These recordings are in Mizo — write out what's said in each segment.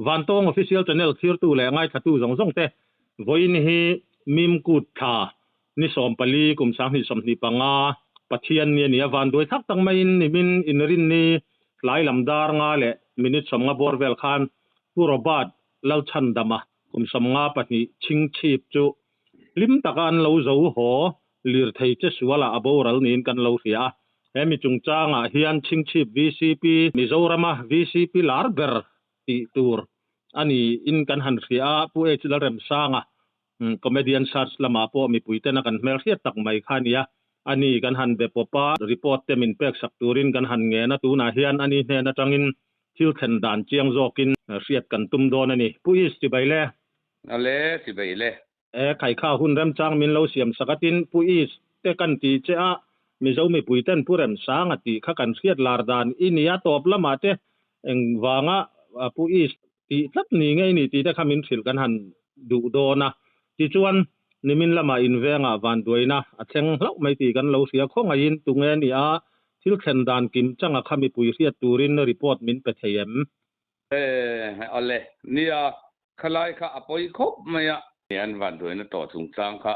Vantawng Official Channel thirtu leh ngaithlatu zawng zawng te vawiin hi Mimkut thla ni 14 kum 2025 Pathian ni a ni a, vanduai thak tak maiin nimin inrinni tlai lam dar nga leh minute 50 bawr vel khan Pu Robert Lalchhandama kum 52 chhingchhip chu hlim taka an lo zo haw lirthei che sualah a boral niin kan lo hria a. He mi chungchangah hian chhingchhip VCP, Mizorama VCP lar ber tih tur a niin kan han hria a, Pu H Lalremsanga comedian search lamah pawh mipui tena kan hmelhriat tak mai kha a ni a. A ni kan han be pawp a, report te min pek sak turin kan han ngen a, tunah hian a ni hnen atangin thil thlen dan chiang zawkin hriat kan tum dawn a ni. Pu East chibai le. Ale chibai le. E khaikha hun remchang min lo siam sak a tin Pu East te kan ti che a, Mizo mipui ten Pu Remsang a tih kha kan hriat lar dan i nia tawp lamah te engvanga Pu East tih tlat ni ngei ni tih te kha min hrilh kan han duh dawn a. Tichuan, nimin lamah invengah vanduaina a thleng hlauh mai tih kan lo hria khawngaihin tunge ni a, thil thlen dan kim changa kha mipui hriat turin report min pe thei em? E, awle, nia, khalai kha a pawi khawp mai a. An vanduaina tawh chungchang kha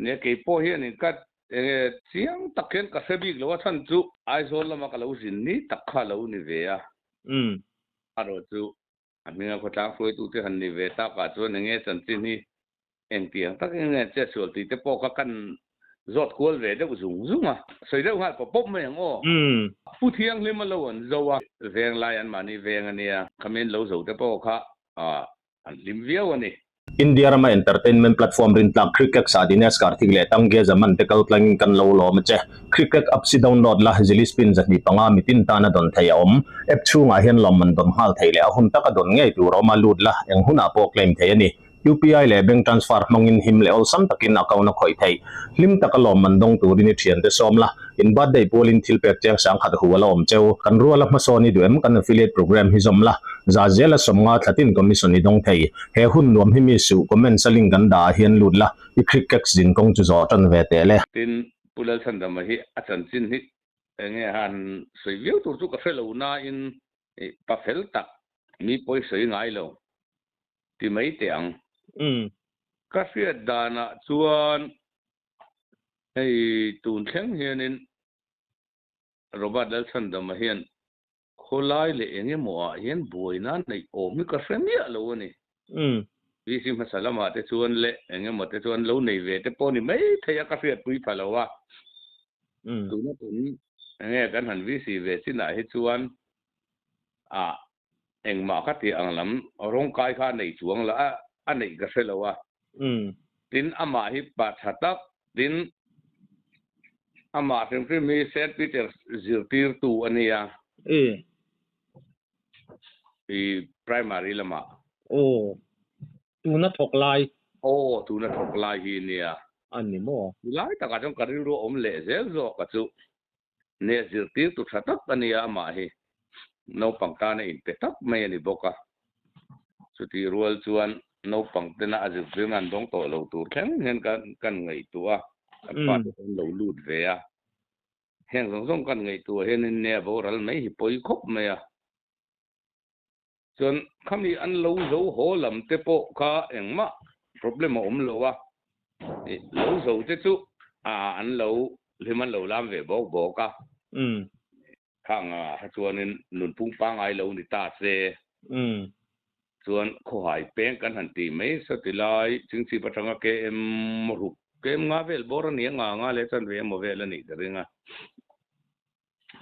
nia keipawh hian in ka enge chiang tak hian ka hre bik lo a chhan chu Aizawl lama ka lo zin ni tak kha lo ni ve a. Erawh chu a hminga khawtlang hruaitute han ni ve takah chuan enge chanchin hi engtiang takin nge chetsual tih te pawh kha kan zawt kual ve deuh zung zung a, sawi deuh nghal pawp pawp mai ang aw. Pu Thianghlim a lo an zo a, veng lai an mahni veng a nia, khami an lo zo te pawh kha an hlim viau a ni. India rama entertainment platform rintlak Crickex ah Dinesh Karthik leh Tangge Zaman te kal tlangin kan lo lawm a che. Cricket app si download la, Zili Spin 25 mitin tana dawn thei a awm. App chhungah hian lawmman dawn nghal thei leh a hun taka dawn ngei tur a awm a, lut la, eng hunah pawh claim thei a ni. UPI leh bank transfer hmangin him leh awlsam takin account a khawih theih. Hlim taka lawmman dawng turin i thiante sawm la, in birthday pualin thil pek chiang sang khat hu a la awm cheu. Kan ruala hmasawn i duh em? Kan affiliate program hi zawm la, za zela 50 thlatin commission i dawng thei. He hun nuam hi mi suh, comments a link kan dah ah hian lut la, i crickx zin kawng chu zawh tan ve teh le. Tin, Pu Lalchhandama hi a chanchin hi enge han sawi viau tur chu ka hre lo nain pa fel tak mi pawi sawi ngai lo. Ti mai teh ang. Ka hriat danah chuan hei tun thleng hianin Robert Lalchhandama hian khawlai leh eng emaw ah hian buaina neih awm hi ka hre miah lo a ni. VC hmasa lamah te chuan leh eng emaw te chuan lo nei ve te pawh ni mai thei a ka hriatpui pha lo a. Tuna tun enge kan han VC ve chinah hi chuan ah engmah kha tih ang lam rawngkai kha a nei chuang la a, a neih ka hre lo a. Tin, amah hi pa tha tak, tin, amah hrim hrim hi Saint Peter's zirtirtu a nia. I primary lamah. Aw, tuna thawk lai. Aw, tuna thawk lai hi nia. A ni maw? Lai takah chuan ka rilru a awm leh zel zawk a chu. Nia zirtirtu tha tak a nia amah hi naupang tana inpe tak mai a ni bawk a. Chutih rual chuan naupang tena a zirtirna an dawng tawh lo tur thleng hian kan kan ngaihtuah a, kan fate kan lo lut ve a. Heng zawng zawng kan ngaihtuah hianin nia boral mai hi pawi khawp mai a. Chuan khami an lo zo haw lam te pawh kha engmah problem a awm lo a, lo zo te chu an lo hlim an lo lam ve bawk bawk a. Khang ah kha chuanin nunphung pangngai lo ni ta se. Chuan khawhai peng kan han tih mai sawti lai chingchip atanga KM ruk KM nga vel bawr a ni a nga nga leh chuan ve emaw vel a nih ka ring a.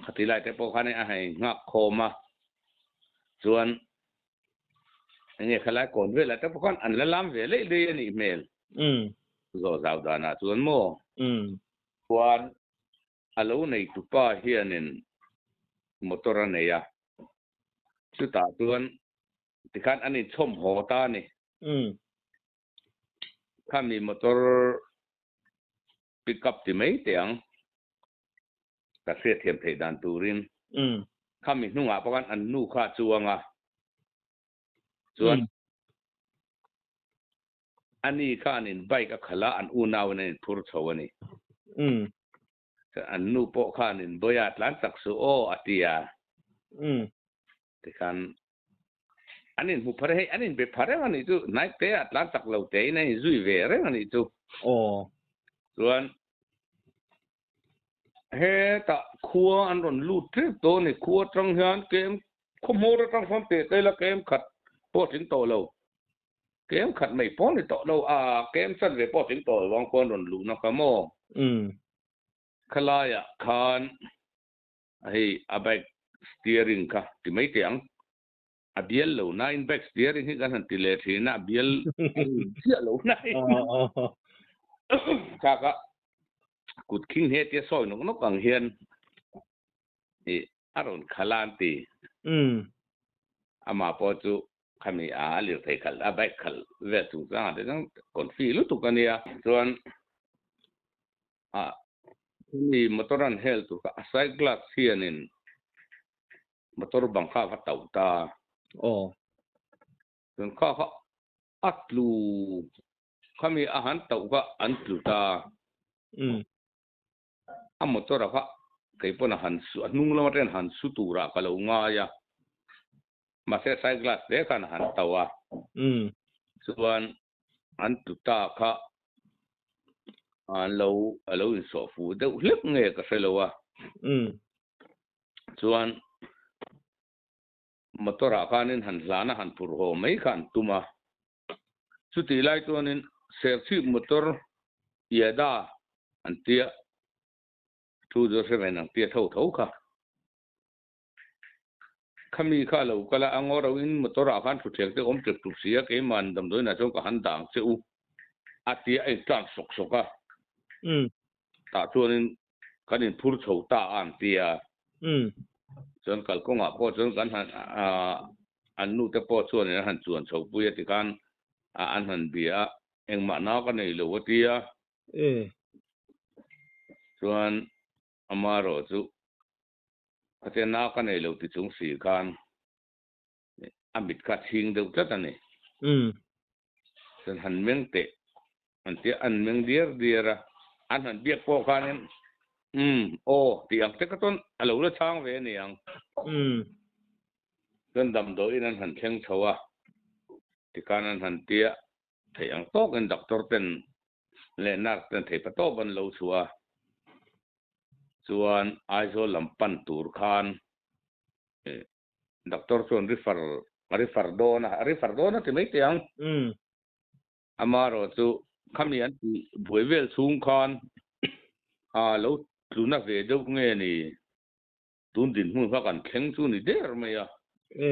Khati lai te pawh khan a hei nghak khawm a, chuan enge khalai kawn velah te pawh khan an la lam ve leih leih a nih hmel. Zawh zau danah chuan maw? Chuan a lo nei tupa hianin motor a nei a, chutah chuan tikhan an inchhawm haw ta a ni. Khami motor pick up ti mai teh ang. Ka hriatthiam theih dan turin khami hnungah pawh khan an nu kha a chuang a, chuan ani khanin bike a khalh a, an unauin an inphur chho a ni. Chuan an nu pawh khanin Bawia tlan chak suh aw a ti a, tikhan. An inhmu pha reng, hei an inbe pha reng a nih chu, hnai te ah tlan chak lo tein an inzui ve reng a nih chu. Aw. Chuan hetah khua an rawn lut tep tawh a ni, khua atang hian kem khaw hmawr atang sawn teh te ila kem khat pawh a tling tawh lo, kem khat mai pawh a ni tawh lo, a kem chanve pawh a tling tawh lo ang khua an rawn luhna kha maw? Umm. Khalaiah khan hei a bike steering kha ti mai teh ang. A bial lo nain back steering hi kan han ti leh thin a, a bial chiah lo nain thlak a kut khing he tia sawi nawk nawk ang hian i a rawn khalh a an ti. Amah pawh chu khami a lirthei khalh a bike khalh vel chungchangah te chuan confi lutuk a nia. Chuan a khami motor an hel tur kha a side glass hianin Motor bang kha a va tauh ta. Aw. Chuan kha kha a tlu khami a han tauh kha an tlu ta. Umm. A motor a kha kei pawn a han su a hnung lam atangin han su turah ka lo ngai a. Mahse side glass te khan a han tauh a. Umm. Chuan an tlu ta kha an lo a lo insawh fuh deuh hlek nge ka hre lo a. Umm. Chuan motor ah khanin han hlan a han phurh haw mai kha an tum a. Chutih lai chuanin Serchhip motor Iada an tia thu chu hre ve nang tia tho tho kha. Khami kha a lo kal a, a ngaw rauh in motor ah khan thutthleng te awm tlep tluk si a, keimah damdawiin ah chuan ka han dah ang che u a tia a intlan sawk sawk a. Tah chuanin kan inphur chho ta a an ti a. Chuan kalkawngah pawh chuan kan han an nute pawh chuanin an han chuan chho pui a tikhan an han bia a, engmah nau ka nei lo a ti a. Chuan amaherawh chu khatia nau ka nei lo ti chung si khan a mit kha a chhing deuh tlat a ni. Chuan han meng teh an tia, an meng diar diar a, an han biak pawh khanin umm aw tih ang te kha chuan a lo la chhang ve a ni ang. Chuan damdawiin an han thleng chho a, tikhan an han tia theih ang tawkin doctor ten leh nurse ten thei pa tawp an lo chhuah a, chuan Aizawl lam pan tur khan Doctor chuan refer a refer dawn a, a refer dawn a ti mai teh ang. Amaherawh chu khami an tih buai vel chhung khan a lo tluna ve deuh nge ni, tun dinhmun kha kan thleng chu ni der mai a. E,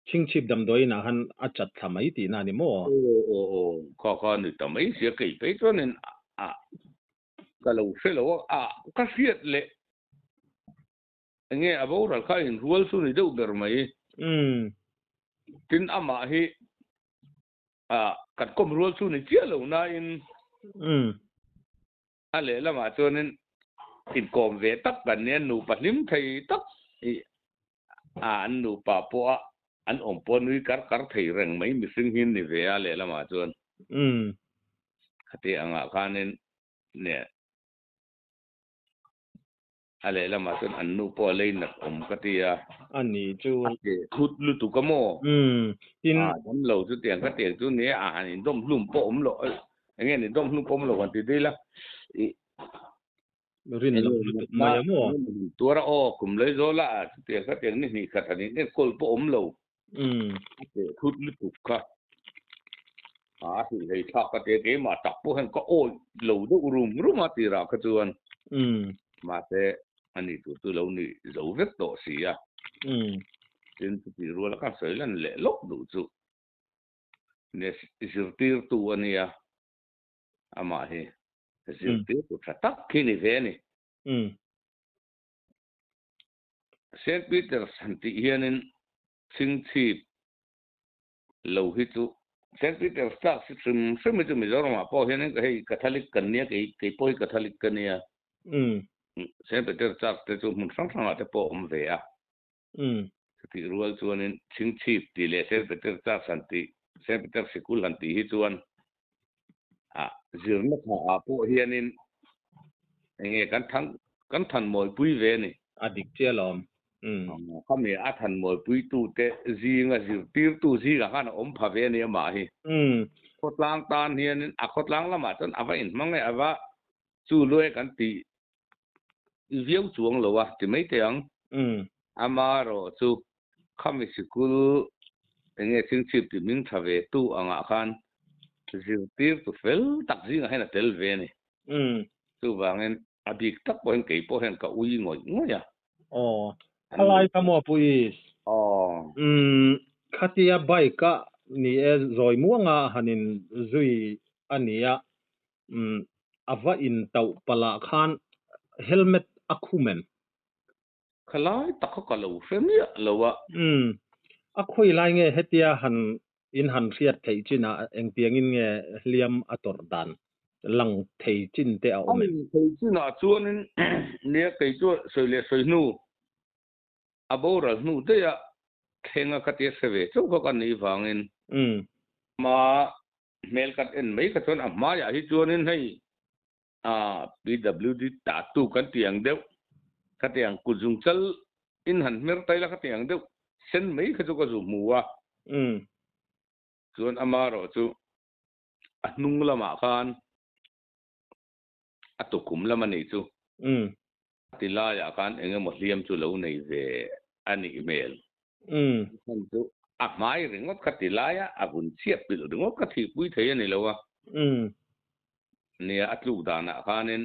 chhingchhip damdawiin ah khan a chat thla mai tihna a ni maw? Aw aw aw, kha kha ni ta mai sia kei phei chuanin a ka lo hre lo a, ka hriat leh Enge a boral kha inrual chu ni deuh ber mai. Tin amah hi kan kawm rual chu ni chiah lo nain a lehlamah chuanin inkawm ve tak kan nia nupa hlim thei tak i an nupa pawha an awm pawh nui kar kar thei reng mai mihring hi an ni ve a lehlamah chuan. Khati angah khanin nia. A lehlamah chuan an nu pawh a lei nat awm ka ti a. A ni chu. A teh thut lutuk a maw? Umm, tin. A dam lo chu tiang ka tiang chu nia a han indawm hlum pawh awm loh, eng nge indawm hlum pawh awm lo han ti dil a. I. Rin loh lutuk mai a maw? Tuar a aw, kum lei zawl a, chutiang ka tiang ni hnih khat han in enkawl pawh awm lo. A teh thut lutuk kha. A hrilh hlei thlak ka tia keimah tak pawh hian ka awih lo deuh rum rum a tirah kha chuan. Mahse ani tur chu lo ni zo vek tawh si a. Tin chutih ruala ka sawi lan leh lawk duh chu zirtirtu a nia amah hi zirtirtu tha tak khi ni ve a ni. Saint Peter's han tih hianin chhingchhip lo hi chu Saint Peter's tlak si hrim hrim hi chu Mizoramah pawh hianin hei Catholic kan nia kei kei pawh hi Catholic ka nia. Saint Peter's Church te chu hmun hrang hrangah te pawh a awm ve a. Chutih rual chuanin chhingchhip tih leh Saint Peter's Church han tih Saint Peter's Sikul han tih hi chuan a zirna tha ah pawh hianin eng nge kan thang kan than mawipui ve a ni. A dik chiah alawm. Khami a thanmawlpuitute zinga zirtirtu zingah khan a awm pha ve a ni amah hi. Khawtlang tan hianin a khawtlang lamah chuan a va inhmang e, a va chu luai kan ti viau chuang lo a ti mai teh ang. Amaherawh chu khami sikul eng nge chingchip tih hming tha ve tu angah khan zirtirtu fel tak zingah hian a tel ve a ni. Chuvangin A bik tak pawh hian kei pawh hian ka ui ngawih ngawih a. Aw, khalai ka maw Pu Is? Aw. Umm, khatia bike a ni e zawi muanga han in zui a nia, umm, a va in tauh palh ah khan helmet a khum em? Khalai tak kha ka lo hre miah lo a. Umm, a khawi lai nge hetia han in han hriat theih chin ah engtiangin nge hliam a tawrh dan lang thei chin te a awm em? A lang thei chin ah chuanin nia kei chu sawi leh sawi hnu a boral hnu daih a thleng a khatia hre ve chauh kha ka nih vangin ma hmel kan en mai kha chuan a hmaiah hi chuanin hei A PWD tatu kan tih ang deuh, khati ang kut zung chal in han hmer tai la khati ang deuh sen mai kha chu ka zu hmu a. Chuan ama erawh chu a hnung lamah khan a tukhum lam a nih chu. A ti laiah khan eng emaw hliam chu lo nei ve a nih hmel. Chhan chu a hmai ringawt kha ti laia a vun chhiat pilh ringawt kha thihpui thei a ni lo a. Nia, a tluk danah khanin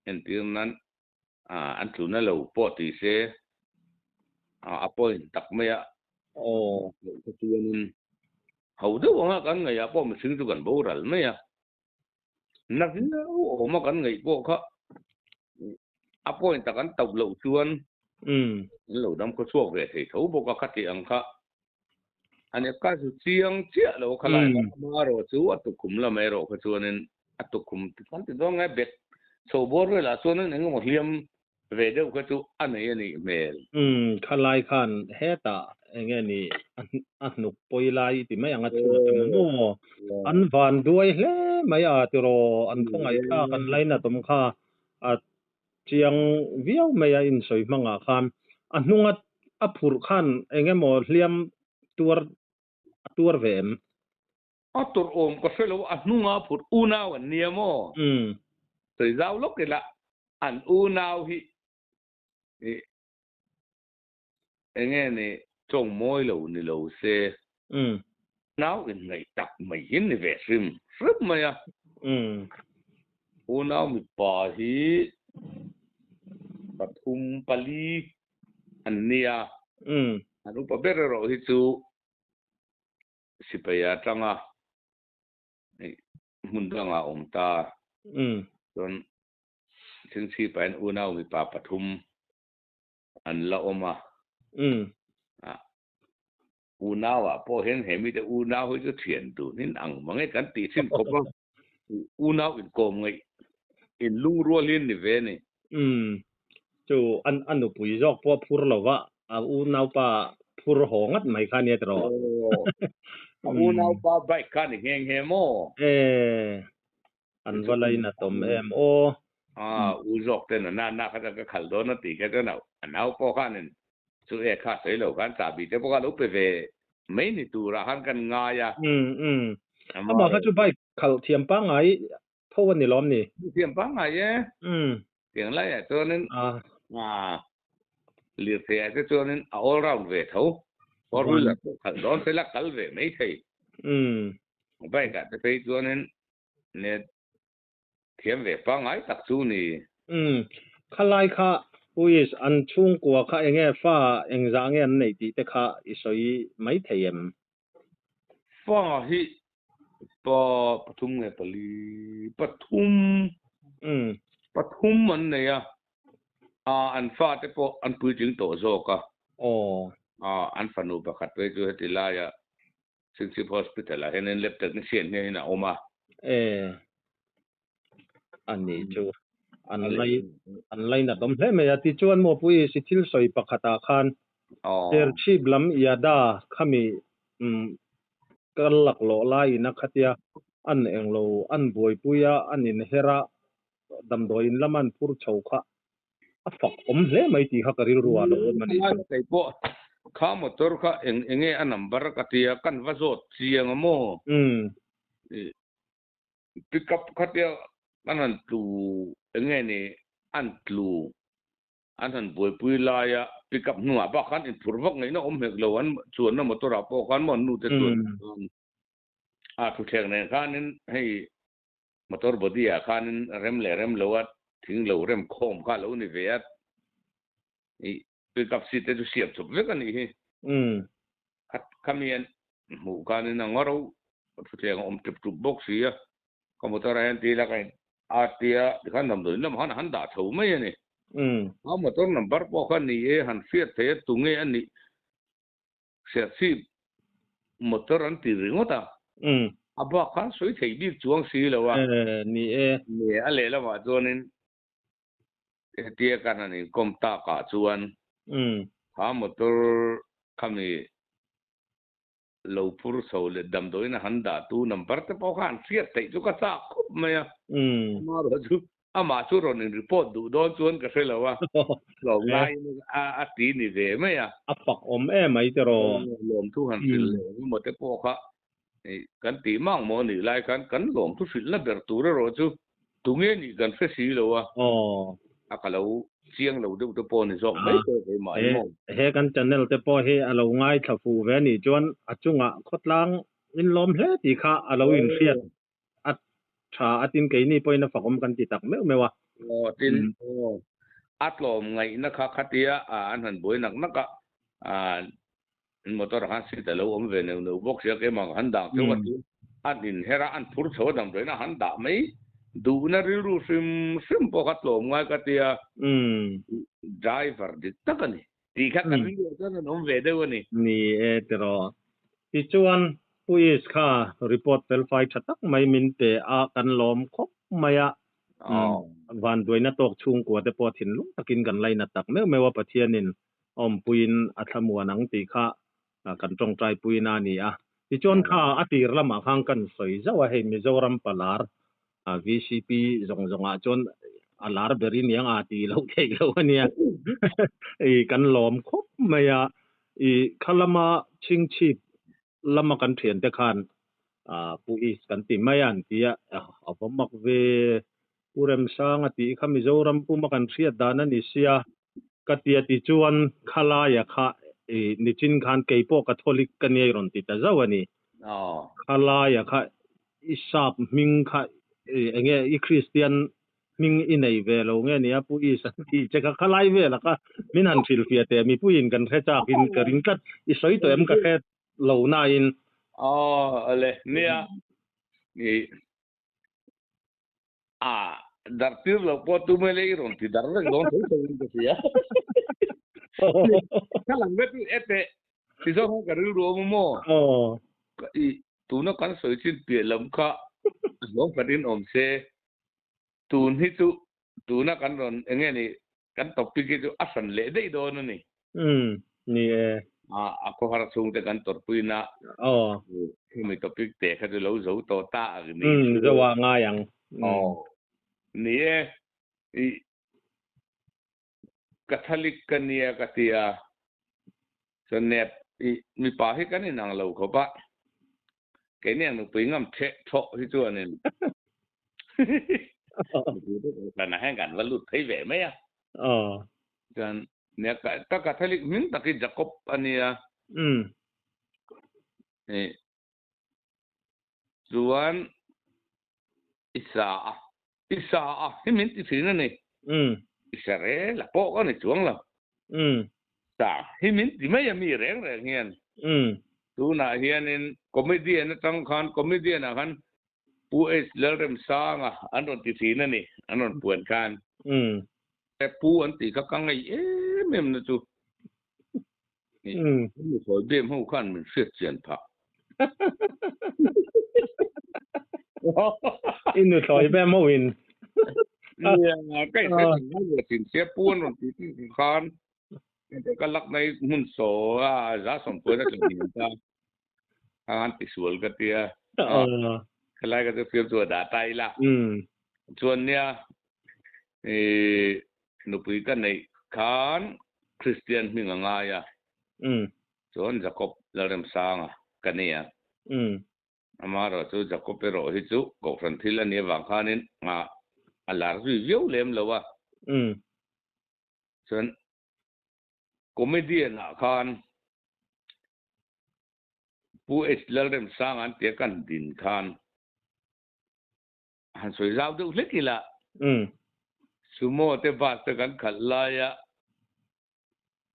entir nan an tluna lo pawh ti se a point tak mai a. Loh kha chuanin ho deuh anga kan ngaihah pawh mihring chu kan boral mai a. Na viau awma kan ngaih pawh kha a point tak an tauh loh chuan an lo dam khaw chhuak ve thei tho bawk a khati ang kha. Ani ka zu chiang chiah lo kha lai kha ama erawh chu a tukhum lam erawh kha chuanin a tukhum kan ti dawn nge bek chho bawr velah chuanin eng emaw hliam ve deuh kha chu a nei a nih hmel. Umm khalai khan hetah enge ni a hnuk pawi lai i ti mai ang a chhuat ang maw? An van duai hle mai a tiraw an khawngaih thlak an lainat awm kha a chiang viau mai a insawi hmangah khan a hnunga a phurh khan eng emaw hliam tuar a tuar ve em? A tawrh awm ka hre lo, a hnunga a phurh unau an nia maw? Sawi zau lawk ila an unau hi eng nge ni tawng mawi lo ni lo se nau inngaih tak mai hi ni ve hrim hrim mai a. Unau mipa hi pathum pali an nia. An upa ber erawh hi chu sipai atanga hmun dangah awm ta. Chuan Chhingchhipain unau mipa pathum an la awm a. Unau ah pawh hian he mite unau hi chu thian dun in ang mang e kan tih thin khawp a. Unau inkawm ngaih in lungrual hi an ni ve a ni. Umm. Chu an a nupui zawk pawh a phur lo va, a unaupa phur haw ngat mai kha nia tiraw? Aw. A unaupa bike kha ni nghe nghe maw? E. An va lainat awm em aw. A u zawk ten a na na kha chuan ka khalh dawn a tih kha chuan a nau pawh khanin chu e kha sawi lo khan chahbi te pawh kha lo pe ve mai ni turah khan kan ngai a. Umm umm. Amah kha chu bike khalh thiam pangngai tho a ni lawm ni? Thiam pangngai e. Umm. Tiang laiah chuanin lirthei ah te chuanin a all round ve tho. Four wheeler pawh khalh dawn se la kal ve mai thei. Umm. Bike ah te phei chuanin net thiam ve pangngai tak chu ni. Umm. Khalai kha Uis an chhungkua kha enge fa engzah nge an neih tih te kha i sawi mai thei em? Fa hi pa pathum nge pali pathum pathum an nei a, an fa te pawh an puitling tawh zawk a. An fanu pakhat phei chu heti laia Chingchip Hospital ah hianin lab technician hianin a awm a. E, a ni chu an lai an lainat awm hle mai a. Tichuan maw Pu Isi thil sawi pakhatah khan Serchhip lam Iada khami kal laklawh laiin a khatia an englo an buaipui a, an inher a, damdawiin lama an phur chho kha. A fak awm hle mai tih kha ka rilru ah lo awm a nih chu. Kei pawh kha motor kha eng enge a number ka tia kan va zawt chiang a maw? Pick up kha tia kan han tlu enge ni an tlu an han buaipui laia pick up hnungah bak khan inphur vak ngaihna awm hek lo an chuanna motor ah pawh khan maw an nute chuan a thuthleng nen khanin hei Motor body ah khanin rem leh rem lo a thing lo rem khawm kha lo ni ve a, ih pickup seat te chu siam chawp vek a nih hi. Kha khami an hmuh khanin a ngawro thuthleng a awm tep tup bawk si a, ka motor ah hian ti ila ka in a tia tikhan damdawi lamah khan a han dah chho mai a ni. A motor number pawh kha ni e han hriat thei a tunge a nih Serchhip motor an ti ringawt a, a bak khan sawi thei bik chuang si lo a. Ni e. Ni e, a lehlamah chuanin hetia kan han inkawm takah chuan kha motor khami lo phur chho leh damdawiin a han dahtu number te pawh kha han hriat theih chu ka chak khawp mai a. Amaherawhchu chu Amah chu rawn in report duh dawn chuan ka hre lo a, tlawm ngaiin a ti ni ve mai a. A fak awm em mai tiraw? Lawmthu han hrilh leh eng emaw te pawh kha kan tih mang maw nih lai khan kan lawmthu hrilhna ber tur erawh chu tunge nih kan hre si lo a, a ka lo chiang lo deuh te pawh ni zawk mai tawh keimah hi maw. He kan channel te pawh hi a lo ngaithla fuh ve nih chuan a chungah khawtlang in lawm hle tih kha a lo inhriat a tha a tin keini pawhin a fakawm kan ti tak meuh meuh a. Aw tin aw a tlawm ngaihna kha khatia an han buai nak nak a motor ah khan seat a lo awm ve neuh neuh bawk sia keimah ka han dah theuh a tin an inher a an phur chho a damdawiin a han dah mai duhna rilru hrim hrim pawh kha tlawm ngai ka tia driver dik tak a ni tih kha kan rilru ah chuan an awm ve deuh a ni. Ni e tiraw. Tichuan Police kha report felfai tha tak mai min pe a, kan lawm khawp mai a. Vanduaina tawk chhungkua te pawh thinlung takin kan lainat tak meuh meuh a, Pathianin a awmpuiin a thlamuan ang tih kha kan tawngtai puina a ni a. Tichuan kha a tir lamah khan kan sawi zauh a, hei Mizoram palar VCP zawng zawngah chuan a lar ber i niang a ti loh theih loh a nia. I kan lawm khawp mai a, i kha lama chhingchhip lama kan thiante khan Pu East kan ti mai a an ti a, a va mak ve Pu Remsanga tih kha Mizoram puma kan hriat dan a ni sia ka ti a tichuan khalaia kha i nichin khan keipawh Catholic ka nia i rawn ti ta zauh a ni. Khalaia kha i sap hming kha enge i Kristian hming i nei ve lo nge nia Pu Is an tih che kha khalai vela kha min han hrilhfiah teh mipuiin kan hre chak in ka ring tlat i sawi tawh em ka hre lo na in. Aw le nia i a dar tir lo pawh tu mele i rawn ti dar vek dawn tho tho in ka hria. Ka lang vek ete ti zawng khan ka rilru awm a maw? I Tuna kan sawi chin piah lam kha hlawm khatin awm se, tun hi chu tuna kan rawn eng nge ni kan topic hi chu a hran leh daih dawn a ni. Umm, ni e. A khawhar chhungte kan tawrhpuina hemi topic te kha chu lo zo tawh ta ang ni. Umm, zo ah ngai ang. Aw, ni e. I Catholic ka nia ka ti a, chuan nep i mipa hi kan inang lo khawp a, keini ang nupui ngam theh thawh hi chuanin nupui te kohhranah hian kan va lut phei ve mai a. Chuan nia ka Catholic hming tak hi Jacob a nia. Chuan i sa a, i sa a hi min ti thin a ni. I sa rel a pawh ka ni chuang lo. Sa hi min ti mai a mi reng reng hian. Tunah hianin comedian atang khan comedian ah khan Pu H Lalremsanga an rawn ti thin a ni, an rawn puan khan. Pu an tih kha ka ngaih em em na chu. Mi sawi bem ho khan min hriat chian phah. I nu sawi bem ho in. Nia, ka in hriat chian ngai ve thin sia, pu an rawn ti thin khan ka lak mai hmun saw a za sawmpuan a tla hniam ta. Khan ti sual ka tia. Khalai ka chu fiam chu a dah ta ila. Chuan nia, i. Nupui ka neih khan Kristian hming a ngai a, chuan Jakob Lalremsanga ka nei a. Amaherawh chu Jakob erawh hi chu Kohhran thil a nih avang khanin a lar zui viau lem lo a. Chuan comedian ah khan Pu H Lalremsanga an tia kan din khan han sawi zau deuh hlek ila Sumo te bus te kan khalh laia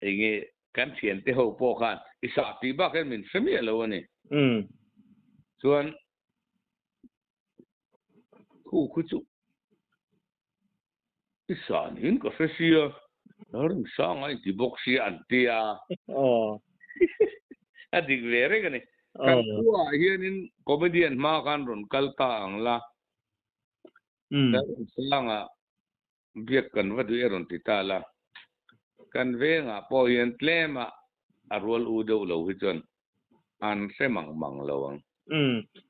enge kan thiante ho pawh khan i sah tih bak hian min hre miah lo a ni. Chuan khu khu chu i sah niin ka hre sia, Lalrinsanga i ti bawk sia an ti a. A dik ve reng a ni. Kan khuaah hianin comedian hma khan rawn kal ta ang la. Lalrinsanga biak kan va duh e rawn ti ta la. Kan vengah pawh hian tlema a rual u deuh lo hi chuan an hre mang mang lo ang.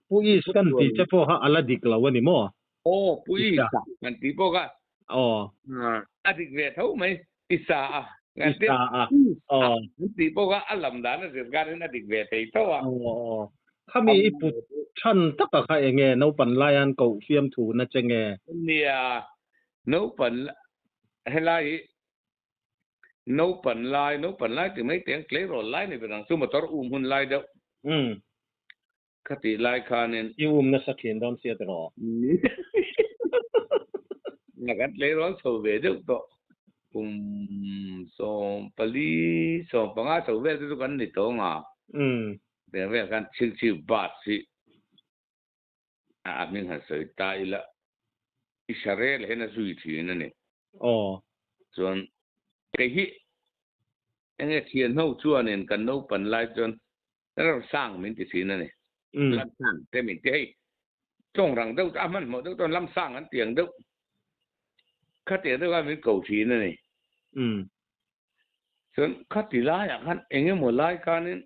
Pu Is kan tih che pawh kha a la dik lo a ni maw? Aw, Pu Is a kan tih pawh kha a dik ve tho mai. Isa a kan tih a, kan tih pawh kha a lam dan a zir kanin a dik ve thei tho a. Aw, khami i put than taka kha eng nge naupan laian koh fiamthu na che nge? Nia, naupan helai hi Naupan lai, naupan lai ti mai teng tleirawl lai ni ber ang chu motor um hun lai deuh. Umm. Ka tih lai khanin. I um nasa thin dawn sia tiraw? Nga kan tleirawl chho ve deuh tawh. Kum 14, 15 chho vel te chu kan ni tawh nga. Umm. Tiang vel khan chhingchhip bus hi a hming han sawi ta ila Israel hian a zui thin a ni. Aw. Chuan kei hi enge thian ho chuanin kan naupan lai chuan ram sang min ti thin a ni. Lam sang te min ti hei tawng rang deuh a hmanhmawh deuh chuan lam sang an tiang deuh khatiang deuh khan min ko thin a ni. Chuan khati laiah khan engemaw lai khanin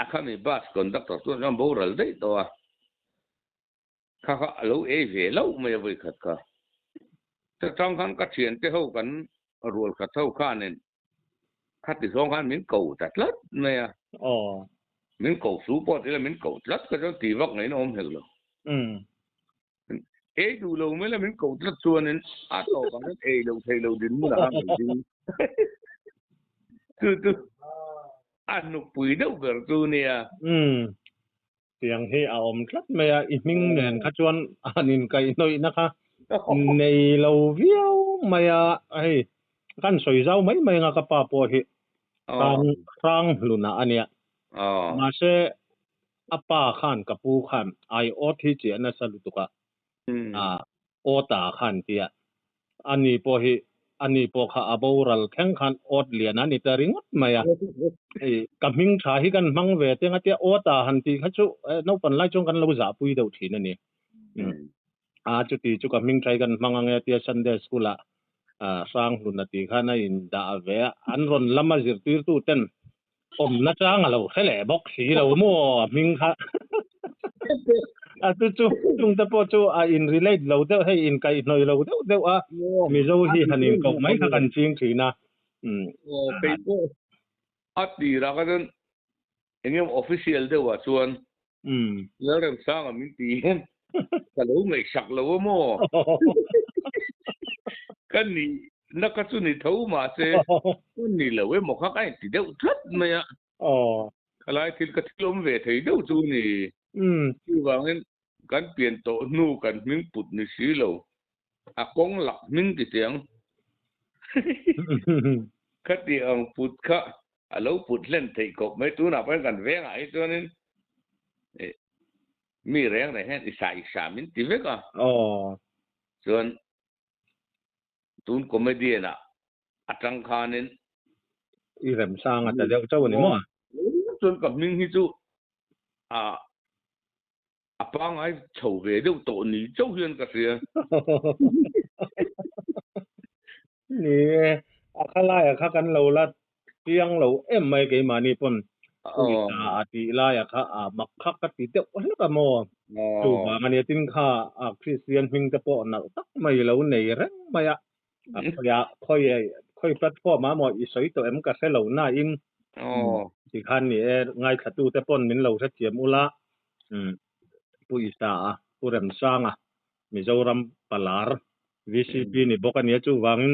A khami bus conductor chuan chuan boral daih tawh a, kha kha a lo ei ve loh mai a vawikhat kha. Chutang khan ka thiante ho kan rual khat ho khanin khati zawng khan min ko ta tlat mai a. Min ko su pawh tila min ko tlat kha chuan ti vak ngeiin a awm hek lo. Ei duh lo mai la min ko tlat chuanin a tawp ang khan ei lo thei lo dinhmun ah khan kan ding. Chu chu a hnukpui deuh ber chu nia. Umm tiang hi a awm tlat mai a, i hming nen kha chuan han inkaihhnawihna kha nei lo viau mai a, hei kan sawi zau mai mai anga ka pa pawh hi hrang hrang hluna a nia. Mahse A pa khan ka pu khan ai awt hi chiah nasa lutuk a, awta khan tia ani pawh hi ani pawh kha a boral thleng khan awt lian a ni ta ringawt mai a, hei ka hming tha hi kan hmang ve teng a tia awta han tih kha chu naupan lai chuan kan lo zahpui deuh thin a ni. A chuti chu ka hming tha hi kan hmang ang e tia Sunday school ah Hranghlun a tih khan a indah ve a, an rawn lama zirtirtu ten Awmna chang a lo hre leh bawk si lo maw a hming kha. A chu chu chungte pawh chu a in relate lo deuh hei in kaihhnawih lo deuh deuh a Mizo hi han in koh mai kha kan ching thin a. Aw kei pawh a tirah kha chuan eng emaw official deuhah chuan Lalremsanga min ti hian ka lo ngaihsak lo a maw? Ka nih na kha chu ni tho mahse ka ni lo emaw kha ka inti deuh tlat mai a. Khalai thil ka thil awm ve thei deuh chu ni. Chuvangin kan pian tawh hnu kan hming put ni si lo, a kawng lak hming ti teh ang. Khati ang put kha a lo put hlen theih khawp mai. Tunah pawhin kan vengah hi chuanin mi reng reng hian isa isa min ti vek a. Chuan tun comedian ah atang khanin I remsang a ta deuh chauh a ni maw? Chuan ka hming hi chu a A pangngai chho ve deuh tawh ni chauh hian ka hria. Ni e, a kha laia kha kan lo la chiang lo em mai keimahni pawn pawisa a tih laia kha a mak kha ka ti deuh hlek a maw. Chuvang a nia tin kha a Kristian hming te pawh nalh tak mai lo nei reng mai a. A khawiah khawi khawi platform ah maw i sawi tawh em ka hre lo na in tikhan ni e ngaithla tu te pawn min lo hrethiam ula Pu Isa a Pu Remsanga Mizoram Palar VCP ni bawk a nia chuvangin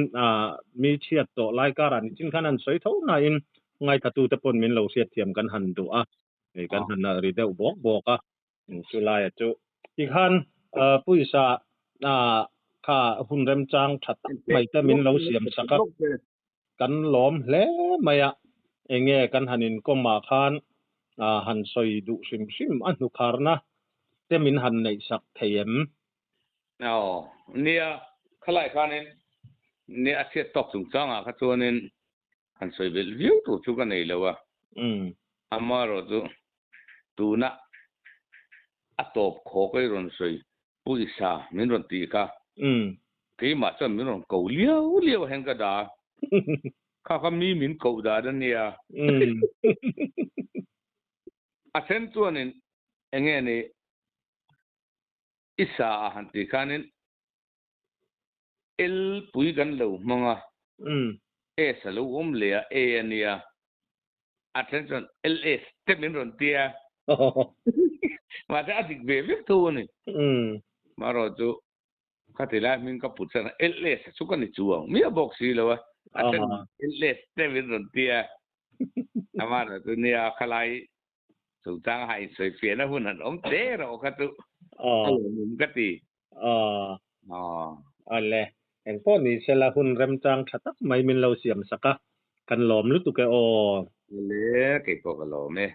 mi chhiat tawh lai karah nichin khan an sawi tho na in ngaithla tu te pawn min lo hriatthiam kan han duh a kan han ri deuh bawk bawk a. Chulaia chu tikhan pawisa kha hun remchang tha tak mai te min lo siam sak a, kan lawm hle mai a, enge kan han inkawm ah khan han sawi duh hrim hrim a hnukharna te min han neih sak thei em? Aw, nia, khalai khanin nia a chhiat tawk chungchangah kha chuanin han sawi belh viau tur chu ka nei lo a, amaherawh chu tuna a tawp khaw ka i rawn sawi pawisa min rawn tih kha keimah chuan min rawn ko liau liau a hian ka dah a, kha kha mi min koh dan a nia. A then chuanin eng nge ni i sa a han tih khanin L pui kan lo hmang a, S a lo awm leh a, A a nia. A then chuan LS te min rawn ti a. Mahse a dik ve vek tho a ni. Marawh chu khati lai hming ka put chuan LS chu ka ni chuang miah bawk si lo a. A then LS te min rawn ti a. Amaherawh chu nia khalai chungchang a insawi fiahna hun han awm te rawh kha chu a lawmawm ka ti. Aw. Awle, engpawh ni sela hun remchang tha tak mai min lo siam sak a, kan lawm lutuk e aw. Awle, keipawh ka lawm e.